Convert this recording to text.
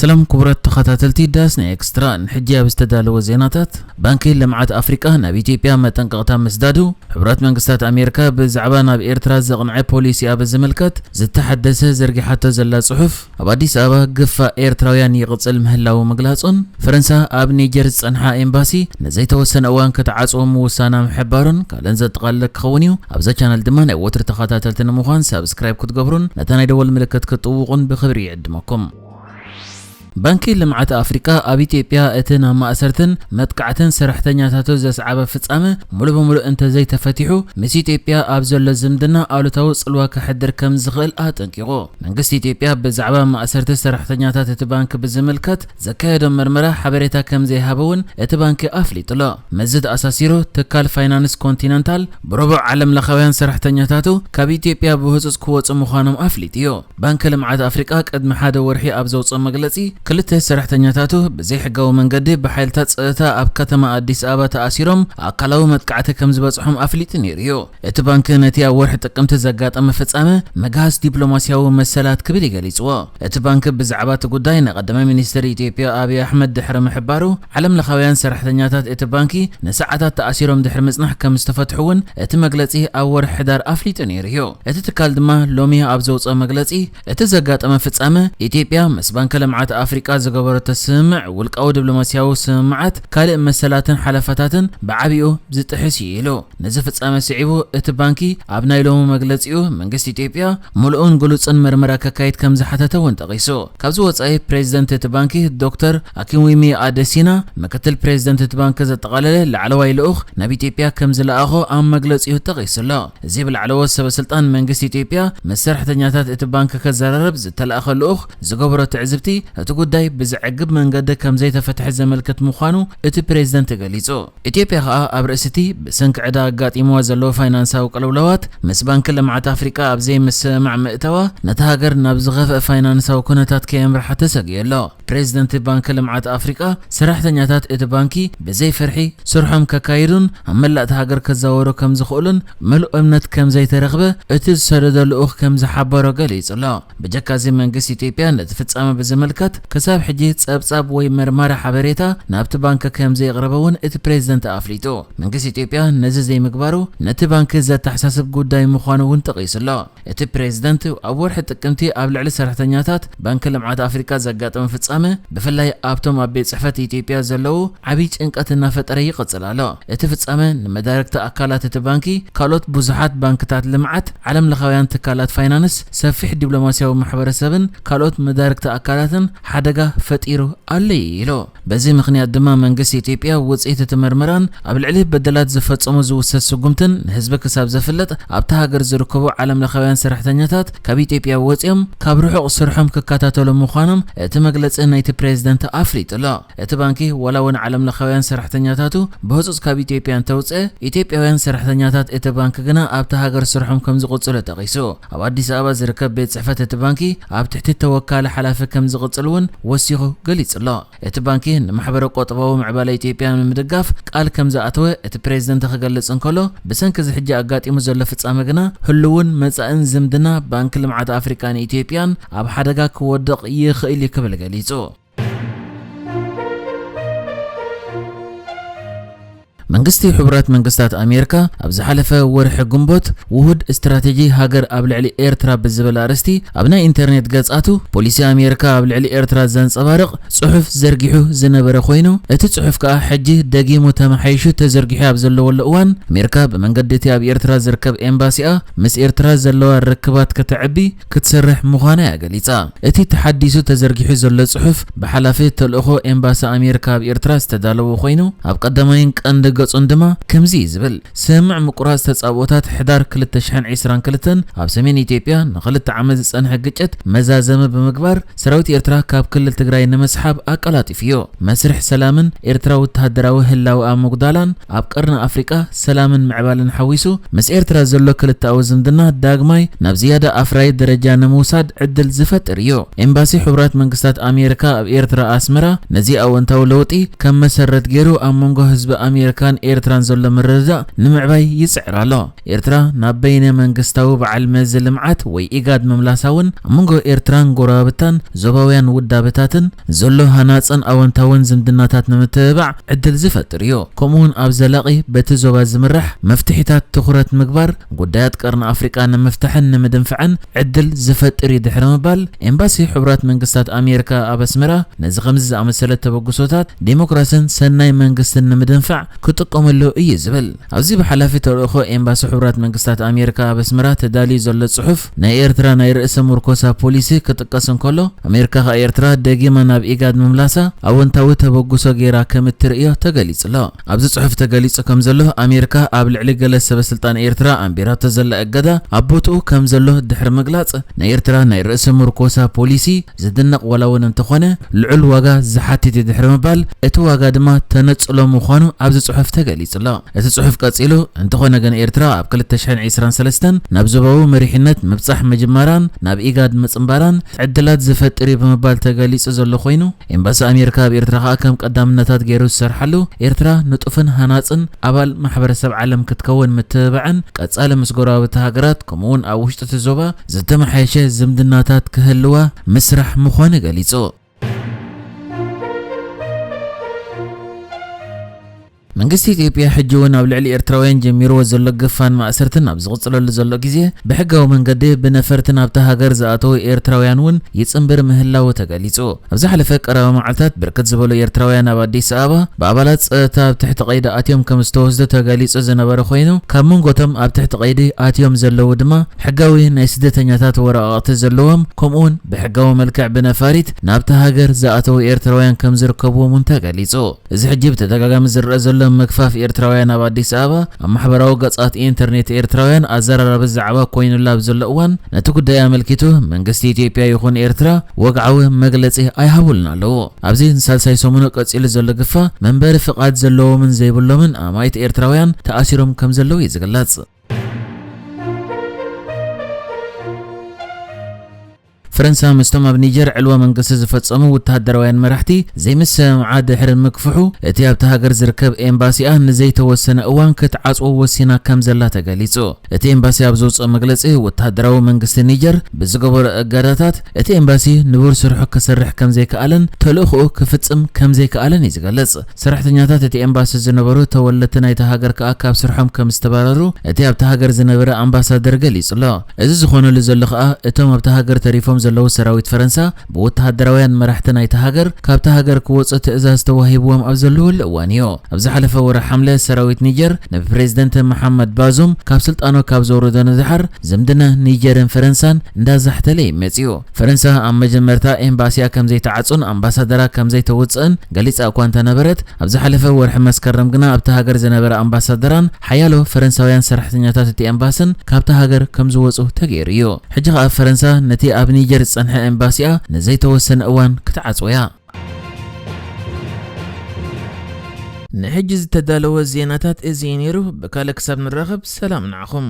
ሰላም ክቡራት ተኸታተልቲ ዳስ ናይ ኤክስትራ፣ ንሕጂ ኣብ ዝተዳለወ ዜናታት፣ ባንኪ ልምዓት ኣፍሪቃ ናብ ኢትዮጵያ መጠንቀቕታ ምስዳዱ፣ ሕቡራት መንግስታት ኣሜሪካ ብዛዕባ ናብ ኤርትራ ዘቕንዐ ፖሊሲኣ ብዝምልከት ዝተሓደሰ ዘርጊሓቶ ዘላ ጽሑፍ፣ ኣብ ኣዲስ ኣበባ ግፋ ኤርትራውያን ይቕጽል ምህላዉ ምግላጹን፣ ፈረንሳ ኣብ ኒጀር ዝጸንሓ ኤምባሲ ንዘይተወሰነ እዋን ክትዓጽዎ ምውሳና ምሕባሩን ካልእን ዘጠቓልል ክኸውን እዩ። ኣብዛ ቻነል ድማ ናይ ወትሩ ተኸታተልቲ ንምዃን ሳብስክራይብ ክትገብሩን ነታ ናይ ደወል ምልክት ክትጥውቑን ብኽብሪ ይዕድመኩም። ባንኪ ልምዓት ኣፍሪቃ ኣብ ኢትዮጵያ እቲ ናብ ማእሰርትን መጥቃዕትን ሰራሕተኛታቱ ዘስዓበ ፍጻመ ሙሉ ብሙሉ እንተዘይተፈቲሑ፣ ምስ ኢትዮጵያ ኣብ ዘሎ ዝምድና ኣሉታዊ ጽልዋ ከሕድር ከም ዝኽእል ኣጠንቂቑ። መንግስቲ ኢትዮጵያ ብዛዕባ ማእሰርቲ ሰራሕተኛታት እቲ ባንኪ ብዝምልከት ዘካየዶ መርመራ ሓበሬታ ከም ዘይሃበ እውን እቲ ባንኪ ኣፍሊጡ ኣሎ። ምስዚ ተኣሳሲሩ፣ ትካል ፋይናንስ ኮንቲነንታል ብረቡዕ ዓለም ለኻውያን ሰራሕተኛታቱ ካብ ኢትዮጵያ ብህጹጽ ክወጹ ምዃኖም ኣፍሊጡ እዩ። ባንኪ ልምዓት ኣፍሪቃ ቅድሚ ሓደ ወርሒ ኣብ ዘውፅኦ መግለፂ፣ ክልተ ሰራሕተኛታቱ ብዘይሕጋዊ መንገዲ ብሓይልታት ፀጥታ ኣብ ከተማ ኣዲስ ኣበባ ተኣሲሮም ኣካላዊ መጥቃዕቲ ከም ዝበፅሖም ኣፍሊጡ ነይሩ እዩ። እቲ ባንኪ ነቲ ኣብ ወርሒ ጥቅምቲ ዘጋጠመ ፍጻመ ምግሃስ ዲፕሎማስያዊ መሰላት ክብል እዩ ገሊፅዎ። እቲ ባንኪ ብዛዕባ እቲ ጉዳይ ንቀዳማይ ሚኒስትር ኢትዮጵያ ኣብይ ኣሕመድ ድሕሪ ምሕባሩ፣ ዓለም ለኻውያን ሰራሕተኛታት እቲ ባንኪ ንሰዓታት ተኣሲሮም ድሕሪ ምጽናሕ ከም ዝተፈትሑ እውን እቲ መግለጺ ኣብ ወርሒ ሕዳር ኣፍሊጡ ነይሩ እዩ። እቲ ትካል ድማ ሎሚ ኣብ ዘውፅኦ መግለጺ፣ እቲ ዘጋጠመ ፍጻመ ኢትዮጵያ ምስ ባንኪ ልምዓት ኣፍሪቃ ዝገበረቶ ስምምዕ ውልቃዊ ዲፕሎማስያዊ ስምምዓት ካልእ መሰላትን ሓለፋታትን ብዓቢኡ ዝጥሕስ እዩ ኢሉ። ነዚ ፍጻመ ስዒቡ እቲ ባንኪ ኣብ ናይ ሎሚ መግለጺኡ መንግስቲ ኢትዮጵያ ምሉእን ግሉጽን መርመራ ከካይድ ከም ዝሓተተ እውን ጠቒሱ። ካብዚ ወጻኢ ፕሬዚደንት እቲ ባንኪ ዶክተር ኣኪንዊሚ ኣደሲና፣ ምክትል ፕሬዚደንት እቲ ባንኪ ዘጠቓለለ ላዕለዋይ ልኡኽ ናብ ኢትዮጵያ ከም ዝለኣኾ ኣብ መግለጺኡ ጠቒሱ ኣሎ። እዚ ብላዕለዎት ሰበ ስልጣን መንግስቲ ኢትዮጵያ ምስ ሰራሕተኛታት እቲ ባንኪ ከዘራርብ ዝተለኣኸ ልኡኽ ዝገበሮ ትዕዝብቲ፣ እቲ ጉዳይ ብዘዕግብ መንገዲ ከም ዘይተፈትሐ ዘመልክት ምዃኑ እቲ ፕሬዚደንት ገሊጹ። ኢትዮጵያ ከኣ ኣብ ርእሲ እቲ ብሰንኪ ዕዳ ኣጋጢምዋ ዘሎ ፋይናንሳዊ ቅልውላዋት ምስ ባንኪ ልምዓት ኣፍሪቃ ኣብ ዘይምስምማዕ ምእታዋ፣ ነታ ሃገር ናብ ዝኸፍአ ፋይናንሳዊ ኩነታት ከየምርሓ ተሰጊኡ ኣሎ። ፕሬዚደንት ባንኪ ልምዓት ኣፍሪቃ፣ ሰራሕተኛታት እቲ ባንኪ ብዘይ ፍርሒ ስርሖም ከካይዱን ኣብ መላእ እታ ሃገር ክዛወሩ ከም ዝኽእሉን ምሉእ እምነት ከም ዘይተረኽበ እቲ ዝሰደዶ ልኡኽ ከም ዝሓበሮ ገሊጹ ኣሎ። ብጀካ እዚ መንግስቲ ኢትዮጵያ ነቲ ፍጻመ ብዝምልከት ክሳብ ሕጂ ጸብጻብ ወይ መርማሪ ሓበሬታ ናብቲ ባንኪ ከም ዘየቕረበ እውን እቲ ፕሬዚደንት ኣፍሊጡ። መንግስቲ ኢትዮጵያ ነዚ ዘይምግባሩ ነቲ ባንኪ ዘተሓሳስብ ጉዳይ ምዃኑ እውን ጠቒሱ ኣሎ። እቲ ፕሬዚደንት ኣብ ወርሒ ጥቅምቲ ኣብ ልዕሊ ሰራሕተኛታት ባንኪ ልምዓት ኣፍሪቃ ዘጋጠመ ፍጻመ ብፍላይ ኣብቶም ኣብ ቤት ጽሕፈት ኢትዮጵያ ዘለዉ ዓብዪ ጭንቀት እናፈጠረ ይቕጽል ኣሎ። እቲ ፍጻመ ንመዳርግቲ ኣካላት እቲ ባንኪ፣ ካልኦት ብዙሓት ባንክታት ልምዓት፣ ዓለም ለኻውያን ትካላት ፋይናንስ፣ ሰፊሕ ዲፕሎማስያዊ ማሕበረሰብን ካልኦት መዳርግቲ ኣካላትን ሓደጋ ፈጢሩ ኣሎ ኢሉ። በዚ ምኽንያት ድማ መንግስቲ ኢትዮጵያ ውጽኢት እቲ መርመራን ኣብ ልዕሊ በደላት ዝፈጸሙ ዝውሰድ ስጉምትን ንህዝቢ ክሳብ ዘፍልጥ ኣብታ ሃገር ዝርከቡ ዓለም ለኻውያን ሰራሕተኛታት ካብ ኢትዮጵያ ወጺኦም ካብ ርሑቕ ስርሖም ክከታተሉ ምዃኖም እቲ መግለጺ ናይቲ ፕሬዚደንት ኣፍሊጡ ኣሎ። እቲ ባንኪ ዋላ እውን ዓለም ለኻውያን ሰራሕተኛታቱ ብህጹጽ ካብ ኢትዮጵያ እንተውጽአ፣ ኢትዮጵያውያን ሰራሕተኛታት እቲ ባንኪ ግና ኣብታ ሃገር ስርሖም ከም ዝቕጽሉ ጠቒሱ። ኣብ ኣዲስ ኣበባ ዝርከብ ቤት ጽሕፈት እቲ ባንኪ ኣብ ትሕቲ ተወካሊ ሓላፊ ከም ዝቕጽል እውን ወሲኹ ገሊጹ ኣሎ። እቲ ባንኪ ንማሕበረ ቁጠባዊ ምዕባለ ኢትዮጵያ ንምድጋፍ ቃል ከም ዝኣተወ እቲ ፕሬዚደንት ክገልጽ እንከሎ፣ ብሰንኪ እዚ ሕጂ ኣጋጢሙ ዘሎ ፍጻመ ግና ህልውን መጻእን ዝምድና ባንኪ ልምዓት ኣፍሪቃን ኢትዮጵያን ኣብ ሓደጋ ክወድቕ ይኽእል እዩ ክብል ገሊጹ። መንግስቲ ሕቡራት መንግስታት ኣሜሪካ ኣብ ዝሓለፈ ወርሒ ግንቦት ውሁድ ስትራቴጂ ሃገር ኣብ ልዕሊ ኤርትራ ብዝብል ኣርእስቲ ኣብ ናይ ኢንተርኔት ገጻቱ፣ ፖሊሲ ኣሜሪካ ኣብ ልዕሊ ኤርትራ ዘንጸባርቕ ጽሑፍ ዘርጊሑ ዝነበረ ኮይኑ፣ እቲ ጽሑፍ ከኣ ሕጂ ደጊሙ ተመሓይሹ ተዘርጊሑ ኣብ ዘለወሉ እዋን፣ ኣሜሪካ ብመንገዲ እቲ ኣብ ኤርትራ ዝርከብ ኤምባሲኣ ምስ ኤርትራ ዘለዋ ርክባት ከተዕቢ ክትሰርሕ ምዃና እያ ገሊጻ። እቲ ተሓዲሱ ተዘርጊሑ ዘሎ ጽሑፍ ብሓላፊ ተልእኾ ኤምባሲ ኣሜሪካ ኣብ ኤርትራ ዝተዳለወ ኮይኑ፣ ኣብ ቀዳማይን ቀንዲ ገጹን ድማ ከምዚ እዩ ዝብል። ስምምዕ ምቁራጽ ተጻብኦታት ሕዳር ክልተ ሽሕን ዕስራን ክልተን ኣብ ሰሜን ኢትዮጵያ ንኽልተ ዓመት ዝጸንሐ ግጭት መዛዘሚ ብምግባር፣ ሰራዊት ኤርትራ ካብ ክልል ትግራይ ንምስሓብ ኣቀላጢፉ እዩ። መስርሕ ሰላምን ኤርትራ ወተሃደራዊ ህላወኣ ምጉዳላን፣ ኣብ ቀርኒ ኣፍሪቃ ሰላምን ምዕባለን ሓዊሱ፣ ምስ ኤርትራ ዘሎ ክልተኣዊ ዝምድና ዳግማይ ናብ ዝያዳ ኣፍራዪ ደረጃ ንምውሳድ ዕድል ዝፈጥር እዩ። ኤምባሲ ሕቡራት መንግስታት ኣሜሪካ ኣብ ኤርትራ ኣስመራ ነዚ ኣወንታዊ ለውጢ ከም መሰረት ገይሩ ኣብ መንጎ ህዝቢ ኣሜሪካ ኤርትራን ዘሎ ምርድዳእ ንምዕባይ ይጽዕር ኣሎ። ኤርትራ ናብ በይነ መንግስታዊ በዓል መዚ ልምዓት ወይ ኢጋድ ምምላሳ እውን ኣብ መንጎ ኤርትራን ጎረባብታን ዞባውያን ውዳበታትን ዘሎ ሃናጽን ኣወንታውን ዝምድናታት ንምትብባዕ ዕድል ዝፈጥር እዩ። ከምኡውን ኣብ ዘላቒ በቲ ዞባ ዝምራሕ መፍትሒታት ትኹረት ምግባር፣ ጉዳያት ቀርኒ ኣፍሪቃ ንምፍታሕን ንምድንፋዕን ዕድል ዝፈጥር እዩ ድሕሪ ምባል፣ ኤምባሲ ሕቡራት መንግስታት ኣሜሪካ ኣብ ኣስመራ ነዚ ከምዚ ዝኣመሰለ ተበግሶታት ዴሞክራስን ሰናይ መንግስትን ንምድንፋዕ ክጥቀመሉ እዩ ዝብል። ኣብዚ ብሓላፊ ተልእኾ ኤምባሲ ሕቡራት መንግስታት ኣሜሪካ ኣብ ኣስመራ ተዳልዩ ዘሎ ጽሑፍ ናይ ኤርትራ ናይ ርእሰ ምርኮሳ ፖሊሲ ክጥቀስ እንከሎ፣ ኣሜሪካ ከኣ ኤርትራ ደጊማ ናብ ኢጋድ ምምላሳ ኣወንታዊ ተበግሶ ገይራ ከም እትርእዮ ተገሊጹ ኣሎ። ኣብዚ ጽሑፍ ተገሊጹ ከም ዘሎ፣ ኣሜሪካ ኣብ ልዕሊ ገለ ሰበ ስልጣን ኤርትራ ኣንቢራቶ ዘላ እገዳ ኣብ ቦትኡ ከም ዘሎ ድሕሪ ምግላጽ፣ ናይ ኤርትራ ናይ ርእሰ ምርኮሳ ፖሊሲ ዝድነቕ ዋላ እውን እንተኾነ፣ ልዑል ዋጋ ዝሓትት እዩ ድሕሪ ምባል፣ እቲ ዋጋ ድማ ተነጽሎ ምዃኑ ኣብዚ ጽሑፍ ተገሊጹ ኣሎ። እቲ ጽሑፍ ቀጺሉ፣ እንተኾነ ግን ኤርትራ ኣብ ክልተ ሽሕን ዕስራን ሰለስተን ናብ ዞባዊ መሪሕነት ምብጻሕ ምጅማራን ናብ ኢጋድ ምጽንባራን ዕድላት ዝፈጥር እዩ ብምባል ተገሊጹ ዘሎ ኮይኑ፣ ኤምባሲ ኣሜሪካ ኣብ ኤርትራ ከኣ ከም ቀዳምነታት ገይሩ ዝሰርሓሉ፣ ኤርትራ ንጡፍን ሃናጽን ኣባል ማሕበረሰብ ዓለም ክትከውን ምትብባዕን ቀጻሊ ምስ ጎረባብቲ ሃገራት ከምኡውን ኣብ ውሽጢ እቲ ዞባ ዝተመሓየሸ ዝምድናታት ክህልዋ ምስራሕ ምዃኑ ገሊጹ። መንግስቲ ኢትዮጵያ ሕጂ እውን ኣብ ልዕሊ ኤርትራውያን ጀሚርዎ ዘሎ ግፋን ማእሰርትን ኣብ ዝቕጽለሉ ዘሎ ግዜ፣ ብሕጋዊ መንገዲ ብነፈርቲ ናብታ ሃገር ዝኣተዉ ኤርትራውያን እውን ይጽንብር ምህላዉ ተገሊጹ። ኣብ ዝሓለፈ ቀረባ መዓልታት ብርክት ዝበሉ ኤርትራውያን ኣብ ኣዲስ ኣበባ ብኣባላት ጸጥታ ኣብ ትሕቲ ቀይዲ ኣትዮም ከም ዝተወስዱ ተገሊጹ ዝነበረ ኮይኑ፣ ካብ መንጎቶም ኣብ ትሕቲ ቀይዲ ኣትዮም ዘለዉ ድማ ሕጋዊ ናይ ስደተኛታት ወረቓቕቲ ዘለዎም፣ ከምኡውን ብሕጋዊ መልክዕ ብነፋሪት ናብታ ሃገር ዝኣተዉ ኤርትራውያን ከም ዝርከብዎም እውን ተገሊጹ። እዚ ሕጂ ብተደጋጋሚ ዝረኣ ዘሎ ምግፋፍ ኤርትራውያን ኣብ ኣዲስ ኣበባ ኣብ ማሕበራዊ ገጻት ኢንተርኔት ኤርትራውያን ኣዘራራቢ ዛዕባ ኮይኑላ ኣብ ዘሎ እዋን፣ ነቲ ጉዳይ ኣመልኪቱ መንግስቲ ኢትዮጵያ ይኹን ኤርትራ ወግዓዊ መግለጺ ኣይሃቡልን ኣለዉ። ኣብዚ ንሳልሳይ ሰሙኑ ቀጺሉ ዘሎ ግፋ፣ መንበሪ ፍቓድ ዘለዎምን ዘይብሎምን ኣማኢት ኤርትራውያን ተኣሲሮም ከም ዘለዉ እዩ ዝግለጽ። ፈረንሳ ምስቶም ኣብ ኒጀር ዕልዋ መንግስቲ ዝፈጸሙ ወተሃደራውያን መራሕቲ ዘይምስምማዓ ድሕሪ ምግፍሑ፣ እቲ ኣብቲ ሃገር ዝርከብ ኤምባሲኣ ንዘይተወሰነ እዋን ክትዓጽዎ ወሲና ከም ዘላ ተገሊጹ። እቲ ኤምባሲ ኣብ ዘውጽኦ መግለጺ፣ ወተሃደራዊ መንግስቲ ኒጀር ብዝገበሮ እገዳታት፣ እቲ ኤምባሲ ንቡር ስርሑ ክሰርሕ ከም ዘይከኣለን ተልእኾኡ ክፍጽም ከም ዘይከኣለን እዩ ዝገልጽ። ሰራሕተኛታት እቲ ኤምባሲ ዝነበሩ ተወለድቲ ናይቲ ሃገር ከኣ ካብ ስርሖም ከም ዝተባረሩ እቲ ኣብቲ ሃገር ዝነበረ ኣምባሳደር ገሊጹ ኣሎ። እዚ ዝኾነሉ ዘሎ ከኣ፣ እቶም ኣብቲ ሃገር ተሪፎም ዘለዉ ሰራዊት ፈረንሳ ብወተሃደራውያን መራሕቲ ናይቲ ሃገር ካብቲ ሃገር ክወጹ ትእዛዝ ተዋሂብዎም ኣብ ዘለዉሉ እዋን እዩ። ኣብ ዝሓለፈ ወርሒ ሓምለ፣ ሰራዊት ኒጀር ንፕሬዝደንት መሓመድ ባዙም ካብ ስልጣኑ ካብ ዘውረዶ ንድሓር፣ ዝምድና ኒጀርን ፈረንሳን እንዳዛሕተለ እዩ መጺኡ። ፈረንሳ ኣብ መጀመርታ ኤምባሲኣ ከም ዘይተዓጹን ኣምባሳደራ ከም ዘይተውጽእን ገሊጻ እኳ እንተነበረት፣ ኣብ ዝሓለፈ ወርሒ መስከረም ግና ኣብቲ ሃገር ዝነበረ ኣምባሳደራን ሓያሎ ፈረንሳውያን ሰራሕተኛታት እቲ ኤምባስን ካብቲ ሃገር ከም ዝወጹ ተገይሩ እዩ። ሕጂ ከኣ ፈረንሳ ነቲ ኣብ ኒጀር ዝጸንሐ ኤምባሲኣ ንዘይተወሰነ እዋን ክትዓጽዎ እያ። ንሕጂ ዝተዳለወ ዜናታት እዚ እዩ ነይሩ። ብካልእ ክሳብ ንራኸብ፣ ሰላም ንዓኹም።